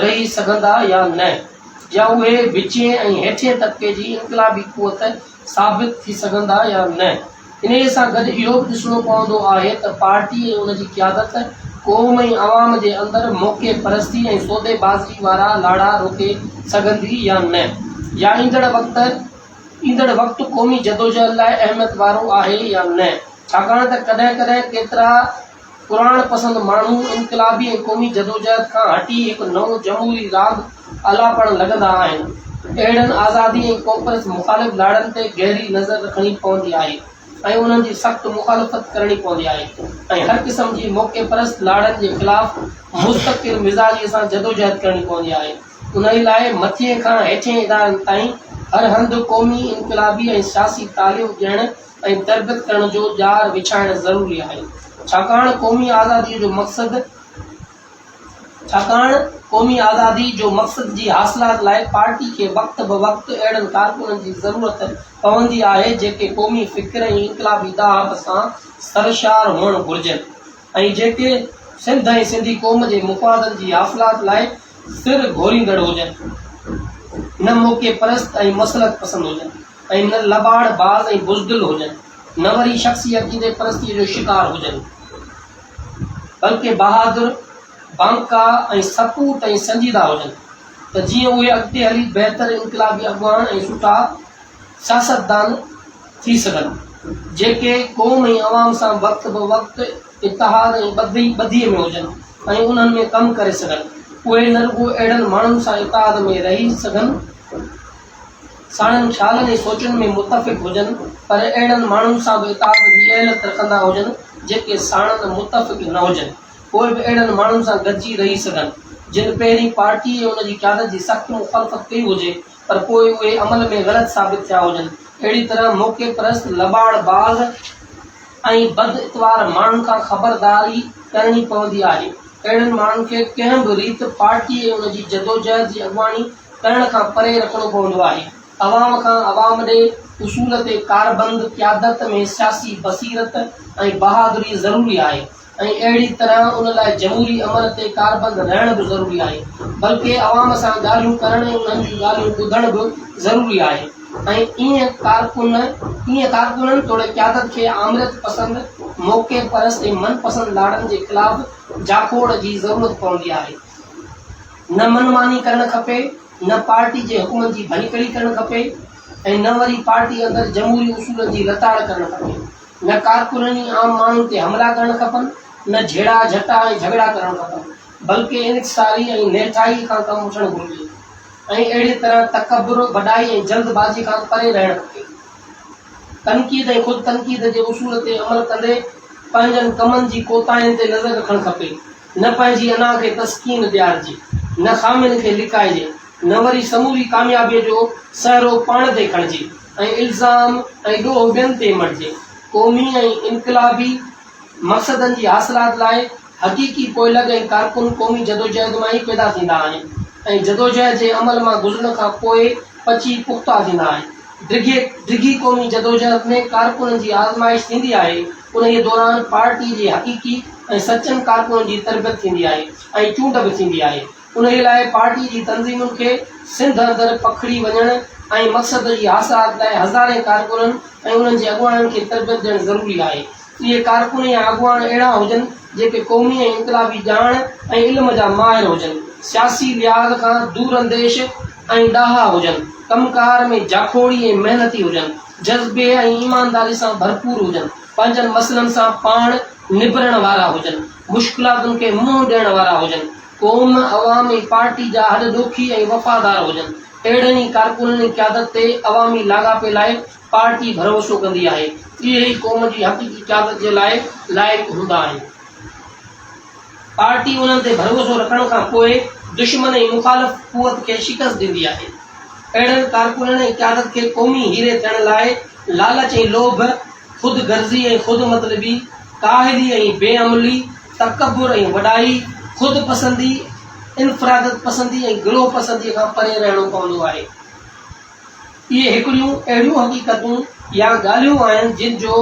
رهي سگهندا يا نه يا اهي وچين ۽ هيٺين طبقي جي انقلابي قوت ثابت ٿي سگهندا يا نه. انهيء سان گڏ اهو به ڏسڻو پوندو آهي ته پارٽي ۽ ان جي قيادت قوم ۽ عوام جي اندر موقعي پرستي ۽ سوديبازي وارا لاڙا روڪي سگهندي يا نه يا ايندڙ وقت ايندڙ وقت قومي جدوجهد لاء اهميت وارو آهي يا نه، ڇاڪاڻ ته ڪڏهن ڪڏهن ڪيترا پراڻ پسند ماڻهو انقلابي ۽ قومي جدوجهد کان هٽي هڪ نئون جمهوري راڳ آلاپڻ لڳندا آهن. اهڙن آزادي ۽ قومپرست مخالف لاڙن تي گهري نظر رکڻي پوندي آهي ۽ انهن جي سخت مخالفت ڪرڻي پوندي آهي ۽ هر قسم جي موقعي پرست لاڙن جي خلاف مستقل مزاجيء سان جدوجهد ڪرڻي پوندي آهي. انهيء لاء مٿين کان هيٺين ادارن تائين هر هنڌ قومي، انقلابي ۽ سياسي تعليم ڏيڻ ۽ تربيت ڪرڻ جو ڄار وڇائڻ ضروري آهي. ڇاڪاڻ قومي آزاديء جو مقصد ڇاڪاڻ قومي آزادي جو مقصد جي حاصلات لاء پارٽي کي وقت به وقت اهڙن ڪارڪنن جي ضرورت پوندي آهي، جيڪي قومي فڪر ۽ انقلابي ڏاهپ سان سرشار هئڻ گهرجن ۽ جيڪي سنڌ ۽ سنڌي قوم جي مفادن جي حاصلات لاء سر گهوريندڙ هجن، نه موقعي پرست ۽ مصلحت پسند هجن ۽ نه لٻاڙ باز ۽ بزدل هجن، نه وري شخصي عقيدي پرستيء جو شڪار هجن، بلڪه بهادر، بانڪا ۽ سپوت ۽ سنجيده هجن ته جيئن اهي اڳتي هلي بهتر انقلابي اڳواڻ ۽ سٺا سياستدان ٿي سگهن، جيڪي قوم ۽ عوام سان وقت به وقت اتحاد ۽ ٻڌيء ۾ هجن ۽ انهن ۾ ڪم ڪري سگهن. اهي نه رڳو اهڙن ماڻهن سان اتحاد ۾ رهي سگهن، ساڻن خيالن ۽ سوچن ۾ متفق هجن، پر اهڙن ماڻهن سان به اتحاد جي اهليت رکندا هجن، جيڪي ساڻن متفق نه هجن، پوء به اهڙن ماڻهن سان گڏجي رهي سگهن، جن پهرين پارٽي ۽ ان جي قيادت جي سخت مخالفت ڪئي هجي. پر پوء اهي عمل ۾ غلط ثابت ٿيا هجن. اهڙي طرح موقعي پرست، لٻاڙ باز ۽ بد اطوار ماڻهن کان خبرداري ڪرڻي پوندي آهي. اهڙن ماڻهن کي ڪنهن به ريت پارٽي ۽ ان جي جدوجهد جي اڳواڻي ڪرڻ کان پري رکڻو پوندو آهي. عوام کان عوام ڏي اصول تي ڪاربند قيادت ۾ سياسي بصيرت ۽ بهادري ضروري آهي ۽ اهڙي طرح ان لاء جمهوري عمل تي ڪاربند رهڻ به ضروري آهي بلڪه عوام سان ڳالهيون ڪرڻ ۽ انهن جون ڳالهيون ٻڌڻ به ضروري آهي ۽ ائين ڪارڪن ائين ڪارڪنن توڙي قيادت کي آمريت پسند، موقعي پرست ۽ من پسند لاڙن جي خلاف جاکوڙ جي ضرورت پوندي آهي. نه من ماني ڪرڻ کپي، نه پارٽي جي حڪمن جي ڀڃڪڙي ڪرڻ کپي ۽ نه وري پارٽي اندر جمهوري اصولن جي لتاڙ ڪرڻ کپي. نه ڪارڪنن ۽ عام ماڻهن تي حملا ڪرڻ کپن، نه جهيڙا جهٽا ۽ جهڳڙا ڪرڻ کپن، بلڪه انڪساري ۽ نهٺائي کان ڪم وٺڻ گهرجي ۽ اهڙي طرح تڪبر، وڏائي ۽ جلد بازي کان پري رهڻ کپي. تنقيد ۽ خود تنقيد جي اصول تي عمل ڪندي پنهنجن ڪمن جي ڪوتاهين تي نظر رکڻ کپي. نه پنهنجي انا کي تسڪين ڏيارجي، نه خامين کي لڪائجي، نه وري سموري ڪاميابيء جو سهرو پاڻ تي کڻجي ۽ الزام ۽ ڏوهه ٻين تي مڙهجي. قومي ۽ انقلابي مقصدن جي حاصلات لاء حقيقي پوئلڳ ۽ ڪارڪن قومي جدوجهد مان ئي پيدا ٿيندا آهن ۽ جدوجهد جي عمل مان گذرڻ کان پوء پچي پختا ٿيندا آهن. ڊگهي ڊگهي قومي جدوجهد ۾ ڪارڪنن جي آزمائش ٿيندي آهي، انهيء دوران پارٽيء جي حقيقي ۽ سچن ڪارڪنن جي تربيت ٿيندي آهي ۽ چونڊ به ٿيندي آهي. انهيء لاء پارٽيء جي تنظيمن کي سنڌ اندر پکڙي وڃڻ ۽ مقصد جي حاصلات لاء هزارين ڪارڪنن ۽ انهن جي اڳواڻن کي تربيت ڏيڻ ضروري آهي. اهي ڪارڪن يا اڳواڻ اهڙا هجن، جيڪي قومي ۽ انقلابي ڄاڻ ۽ علم جا ماهر هجن، سياسي لحاظ کان دورانديش ۽ ڏاها هجن، ڪم ڪار ۾ جاکوڙي ۽ محنتي هجن، جذبي ۽ ايمانداري سان ڀرپور هجن، پنهنجن مسئلن سان پاڻ نبرڻ وارا هجن، مشڪلاتن کي منهن ڏيڻ وارا هجن، قوم، عوام ۽ پارٽي جا هڏ ڏوکي ۽ وفادار هجن. اهڙن ئي ڪارڪنن ۽ قيادت تي عوامي لاڳاپي لاء پارٽي ڀروسو ڪندي آهي. اهي ئي قوم جي حقيقي قيادت جي لاء لائق هوندا آهن. پارٽي انهن تي ڀروسو رکڻ کان پوء دشمن ۽ مخالف قوت کي شڪست ڏيندي آهي. اهڙن ڪارڪنن ۽ قيادت کي قومي هيري ٿيڻ لاء لالچ ۽ لوڀ، خود غرضي ۽ خود مطلبي، ڪاهلي ۽ بي عملي، تڪبر ۽ وڏائي، خود پسندي، انفرادت پسندي ۽ گروهه پسندي کان پري رهڻو پوندو آهي. اهي هڪڙيون اهڙيون حقيقتون يا ڳالهيون آهن جن جو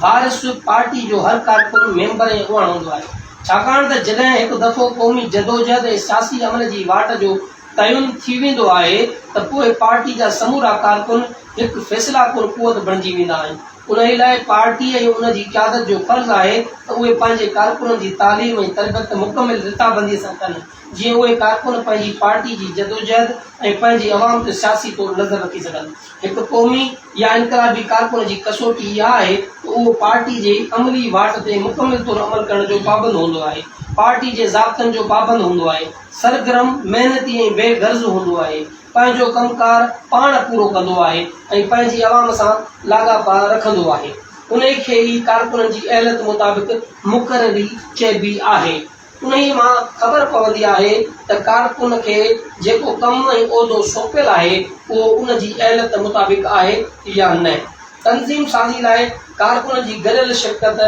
وارث پارٽي جو هر ڪارڪن، ميمبر ۽ اڳواڻ هوندو آهي. ڇاڪاڻ ته جڏهن هڪ دفعو قومي جدوجهد ۽ سياسي عمل جي واٽ جو تعين ٿي ويندو آهي ته پوء پارٽي جا سمورا ڪارڪن هڪ فيصلا ڪن قوت بڻجي ويندا آهن. انهي لاء پارٽي ۽ ان جي قيادت جو فرض آهي ته اهي پنهنجي ڪارڪنن جي تعليم ۽ تربيت مڪمل رٿابندي سان ڪن. جيئن اهي ڪارڪن پنهنجي پارٽي جي جدوجهد ۽ پنهنجي عوام تي سياسي طور نظر رکي سگهن. هڪ قومي يا انقلابي ڪارڪن جي ڪسوٽي اها آهي ته اهو پارٽي جي عملي واٽ تي مڪمل طور عمل ڪرڻ جو پابند هوندو آهي، پارٽي جي ضابطن جو پابند هوندو آهي، سرگرم، محنتي ۽ بي غرض هوندو آهي، پنهنجو ڪم ڪار پاڻ پورو ڪندو آهي ۽ پنهنجي عوام سان لاڳاپا رکندو آهي. انهي کي ئي ڪارڪنن جي اهليت مطابق مقرري چئبي آهي. انهيء مان خبر پوندي آهي ته ڪارڪن کي جيڪو ڪم ۽ عهدو سونپيل آهي، اهو ان جي اهليت مطابق آهي يا نه. تنظيم سازي لاء ڪارڪنن جي گڏيل شرڪت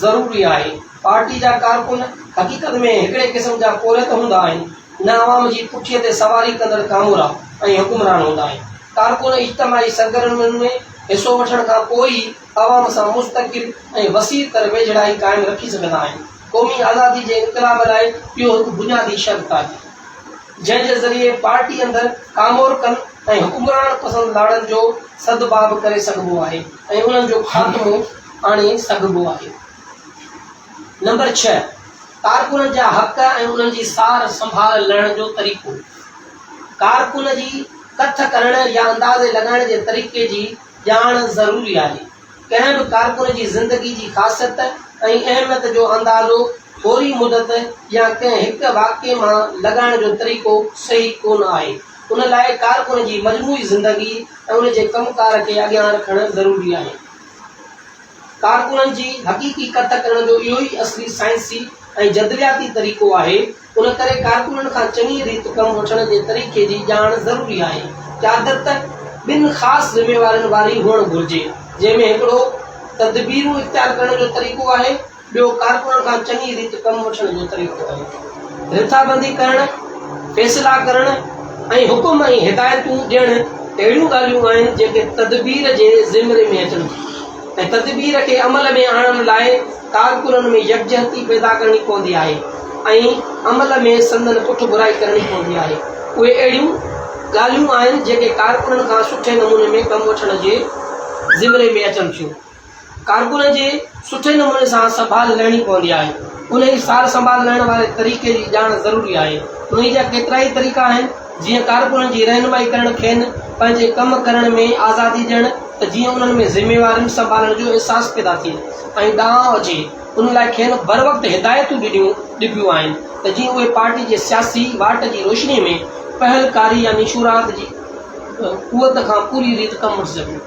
ضروري آهي. پارٽي جا ڪارڪن حقيقت ۾ هڪڙي قسم جا پورهيت هوندا آهن، نه عوام جي پٺيء تي سواري ڪندڙ ڪامورا ۽ حڪمران هوندا آهن. ڪارڪن اجتماعي سرگرمين ۾ حصو وٺڻ کان پوء ئي عوام سان مستقل ۽ وسيع تر ويجهڙائي قائم رکي سگهندا آهن. قومي آزادي جي انقلاب لاء اهو هڪ بنيادي شرط آهي، جنهن جي ذريعي پارٽي اندر ڪامورڪن ۽ حڪمران پسند لاڙن جو سدباب ڪري سگهبو آهي ۽ انهن جو خاتمو آڻي سگهبو آهي. نمبر ڇهه، ڪارڪنن جا حق ۽ انهن جي سار سنڀال لهڻ جو طريقو. ڪارڪن جي ڪٿ ڪرڻ يا اندازي لڳائڻ جي طريقي جي ڄاڻ ضروري آهي. ڪنهن به ڪارڪن جي زندگي جي خاصيت ۽ اهميت جو اندازو ٿوري مدت يا ڪنهن هڪ واقعي مان لڳائڻ جو طريقو صحيح ڪونه آهي. ان لاء ڪارڪن جي مجموعي زندگي ۽ ان جي ڪم ڪار کي اڳيان رکڻ ضروري آهي. ڪارڪنن جي حقيقي ڪٿ ڪرڻ جو اهو ئي اصلي سائنسي ۽ جدلياتي طريقو آهي. ان ڪري ڪارڪنن کان چڱيء ريت ڪم وٺڻ جي طريقي جي ڄاڻ ضروري آهي. قيادت ٻن خاص ذميوارين واري هئڻ گهرجي، جنهن ۾ هڪڙو تدبيرون اختيار ڪرڻ جو طريقو آهي، ٻيو ڪارڪنن کان چڱي ريت ڪم وٺڻ جو طريقو آهي. رٿابندي ڪرڻ، فيصلا ڪرڻ ۽ حڪم ۽ هدايتون ڏيڻ اهڙيون ڳالهيون آهن جيڪي تدبير جي زمري ۾ اچن ٿيون ۽ تدبير کي عمل ۾ آڻڻ لاء ڪارڪنن ۾ يڪجهتي پيدا ڪرڻي پوندي آهي ۽ عمل ۾ سندن پٺڀرائي ڪرڻي پوندي آهي. اهي اهڙيون ڳالهيون آهن جيڪي ڪارڪنن کان سٺي نموني ۾ ڪم وٺڻ جي زمري ۾ اچن ٿيون. ڪارڪنن جي سٺي نموني سان سنڀال لهڻي پوندي آهي. انهي سار سنڀال لهڻ واري طريقي جي ڄاڻ ضروري آهي. انهي جا ڪيترائي طريقا آهن، جيئن ڪارڪنن جي رهنمائي ڪرڻ کين پنهنجي ڪم ڪرڻ ۾ آزادي ڏيڻ ته جيئن انهن ۾ ذميوارين سنڀالڻ جو احساس پيدا ٿئي ۽ ڏانء اچي. ان لاء کين بروقت هدايتون ڏنيون ڏبيون آهن ته جيئن اهي پارٽي جي سياسي واٽ جي روشني ۾ پهل ڪاري يعني شورات جي قوت کان پوري ريت ڪم وٺي سگهن.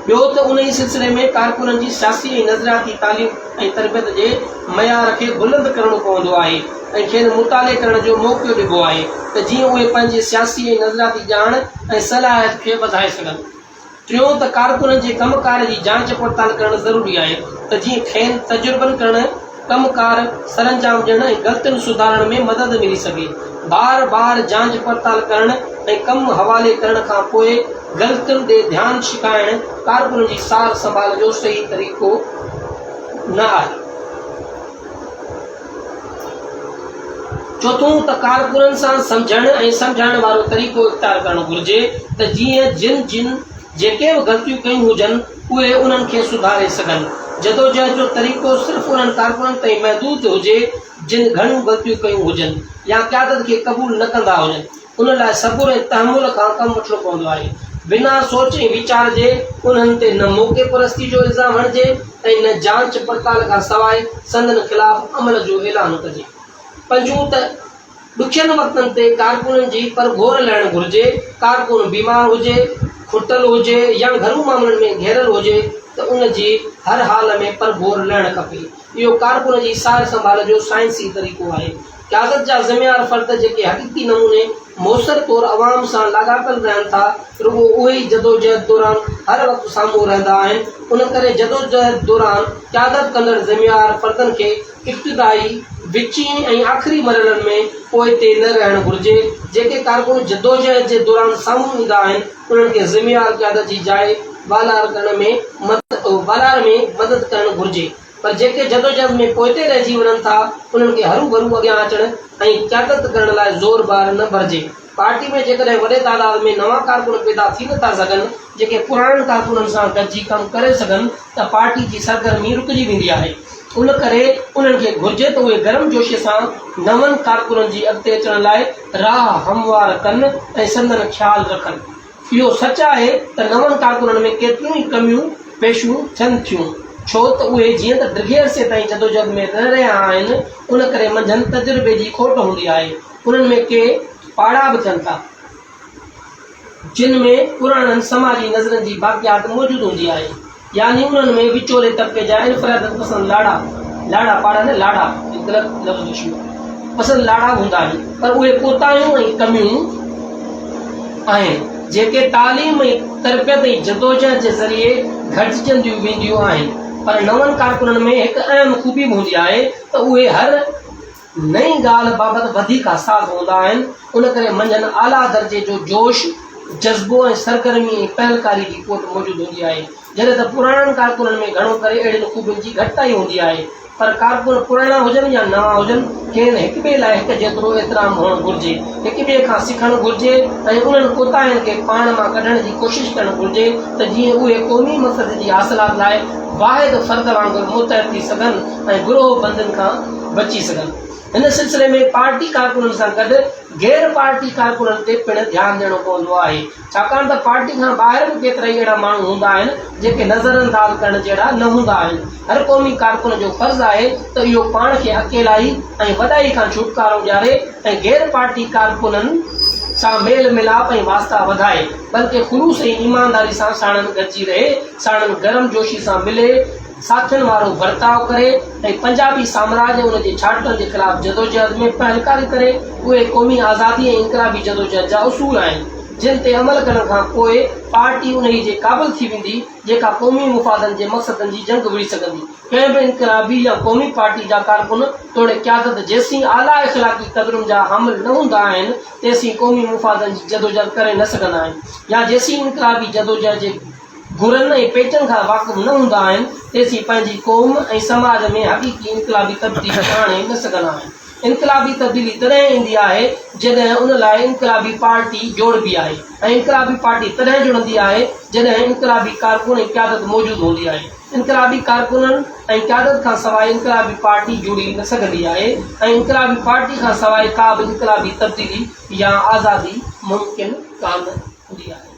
ٻيو ته انهي سلسلي ۾ ڪارڪنن جي سياسي ۽ نظرياتي تعليم ۽ تربيت جي معيار کي بلند ڪرڻو پوندو آهي ۽ کين مطالعي ڪرڻ جو موقعو ڏبو آهي ته جيئن اهي پنهنجي سياسي ۽ نظرياتي ڄاڻ ۽ صلاحيت کي وڌائي سگهن. ٽيون ته ڪارڪنن جي ڪم ڪار جي جانچ پڙتال ڪرڻ ضروري آهي ته جيئن کين تجربن ڪرڻ، ڪم ڪار سرانجام ڏيڻ ۽ غلطين سڌارڻ ۾ مدد ملي سگهي. بار بار جانچ پڙتال ڪرڻ ۽ ڪم حوالي ڪرڻ کان پوء غلطين ڏي ڌيان ڇڪائڻ ڪارڪنن جي سار سنڀال جو صحيح طريقو نه آهي. چوٿون ته ڪارڪنن سان سمجهڻ ۽ سمجهائڻ وارو طريقو اختيار ڪرڻ گهرجي ته جيئن جن جن جيڪي به غلطيون ڪيون هجن اهي انهن کي سڌاري سگهن. جدوجهد جو طريقو صرف انهن ڪارڪنن تائين محدود هجي جن گهڻيون غلطيون ڪيون هجن يا قيادت کي قبول نه ڪندا هجن. ان لاء صبر ۽ تحمل کان ڪم وٺڻو پوندو آهي. بنا سوچ ۽ ويچار جي انهن تي نه موقعي پرستي جو الزام هڻجي ۽ نه جانچ پڙتال کان سواء سندن خلاف عمل جو اعلان ڪجي. پنجون ته ڏکين وقتن تي ڪارڪنن جي پرگهور لهڻ گهرجي. ڪارڪن بيمار هجي، کٽل هجي يا گهرو معاملن ۾ گهيريل هجي ته ان جي هر حال ۾ پرگهور لهڻ کپي. اهو ڪارڪن جي سار سنڀال جو سائنسي طريقو آهي. قيادت جا ذميوار فرد جيڪي حقيقي نموني موثر طور عوام سان لاڳاپيل رهن ٿا، رڳو اهي ئي جدوجهد دوران هر وقت سامهون رهندا آهن. ان ڪري جدوجهد دوران قيادت ڪندڙ ذميوار فردن کي ابتدائي، وچين ۽ آخري مرحلن ۾ پوئتي نه رهڻ گهرجي. جيڪي ڪارڪن جدوجهد جي دوران سامهون ايندا آهن، انهن کي ذميوار قيادت جي جاء والار ڪرڻ ۾ والار ۾ مدد ڪرڻ گهرجي. پر جيڪي جدوجهد ۾ پوئتي رهجي وڃن ٿا، انهن کي هروڀرو اڳيان اچڻ ۽ قيادت ڪرڻ لاء زور بار نه ڀرجي. پارٽي ۾ جيڪڏهن وڏي تعداد ۾ نوان ڪارڪن پيدا ٿي نه ٿا سگهن، جيڪي پراڻن ڪارڪنن سان گڏجي ڪم ڪري سگهن ته پارٽي جي سرگرمي رڪجي ويندي آهي. ان ڪري انهن کي گهرجي ته اهي گرم جوشي سان نون ڪارڪنن جي اڳتي اچڻ لاء راهه هموار ڪن ۽ سندن خيال رکن. اهو سچ آهي ته نون ڪارڪنن ۾ ڪيتريون ئي ڪميون پيشون ٿين ٿيون، ڇو ته اهي جيئن ته ڊگهي عرصي تائين جدوجهد ۾ نه رهيا آهن، ان ڪري منجهن تجربي جي کوٽ هوندي آهي. انهن ۾ ڪي پاڙا به ٿين ٿا، جن ۾ پراڻن سماجي نظرين جي باقيات موجود هوندي آهي. يعني انهن ۾ وچولي طبقي جا انفراديت پسند لاڙا، لاڙا پاڙا نه لاڙا، هي غلط لفظ لکيو آهي، پسند لاڙا به هوندا آهن، پر اهي ڪوتاهيون ۽ ڪميون آهن، جيڪي تعليم ۽ تربيت ۽ جدوجهد جي ذريعي گهٽجنديون وينديون آهن. پر نون ڪارڪنن ۾ هڪ اهم خوبي به هوندي آهي ته اهي هر نئين ڳالهه بابت وڌيڪ حساس هوندا آهن، ان ڪري منجهن اعليٰ درجي جو جوش، جذبو ۽ سرگرمي ۽ پهلڪاري جي قوت موجود هوندي آهي، جڏهن ته پراڻن ڪارڪنن ۾ گهڻو ڪري اهڙين خوبين جي گهٽتائي هوندي آهي. پر ڪارڪن پراڻا هجن يا نوان هجن، کين هڪٻئي لاء هڪ جيترو احترام هئڻ گهرجي، هڪٻئي کان سکڻ گهرجي ۽ انهن ڪوتاهين کي پاڻ مان ڪڍڻ جي ڪوشش ڪرڻ گهرجي ته جيئن اهي قومي مقصد جي حاصلات لاء واحد فرد وانگر متحد ٿي سگهن ۽ گروهه بندين کان بچي سگهن. هن سلسلي ۾ پارٽي ڪارڪنن سان گڏ غير پارٽي ڪارڪنن تي پڻ ڌيان ڏيڻو پوندو آهي، ڇاڪاڻ ته پارٽي کان ٻاهر به ڪيترائي اهڙا ماڻهو هوندا آهن، جيڪي نظرانداز ڪرڻ جهڙا نه هوندا آهن. هر قومي ڪارڪن جو فرض آهي ته اهو پاڻ کي اڪيلائي ۽ وڏائي کان ڇوٽڪارو ڏياري ۽ غير پارٽي ڪارڪنن سان ميل ميلاپ ۽ واسطا وڌائي، بلڪه خلوص ۽ ايمانداري سان ساڻن گڏجي رهي، ساڻن گرم جوشي سان ملي، ساٿين وارو برتاء ڪري ۽ پنجابي سامراج ۽ ان جي ڇاڙتن جي خلاف جدوجهد ۾ پهلڪاري ڪري، اهي قومي آزادي ۽ انقلابي جدوجهد جا اصول آهن. جن تي عمل ڪرڻ کان پوء پارٽي انهي جي قابل ٿي ويندي، جيڪا قومي مفادن جي مقصدن جي جنگ وڙهي سگهندي. ڪنهن به انقلابي يا قومي پارٽي جا ڪارڪن توڙي قيادت جيسين اعليٰ اخلاقي قدرن جا حامل نه هوندا آهن، تيسين قومي مفادن جي جدوجهد ڪري نه سگهندا آهن يا جيسين انقلابي جدوجهد جي گهرن ۽ پيچن کان واقف نه هوندا آهن، تيسين پنهنجي قوم ۽ سماج ۾ حقيقي انقلابي تبديلي آڻي نه سگهندا آهن. انقلابي تبديلي تڏهن ايندي آهي، جڏهن ان لاء انقلابي پارٽي جوڙبي آهي ۽ انقلابي پارٽي تڏهن جڙندي آهي، جڏهن انقلابي ڪارڪن ۽ قيادت موجود هوندي آهي. انقلابي ڪارڪنن ۽ قيادت کان سواء انقلابي پارٽي جڙي نه سگهندي آهي ۽ انقلابي پارٽي کان سواء ڪا به انقلابي تبديلي يا آزادي ممڪن ڪانه هوندي آهي.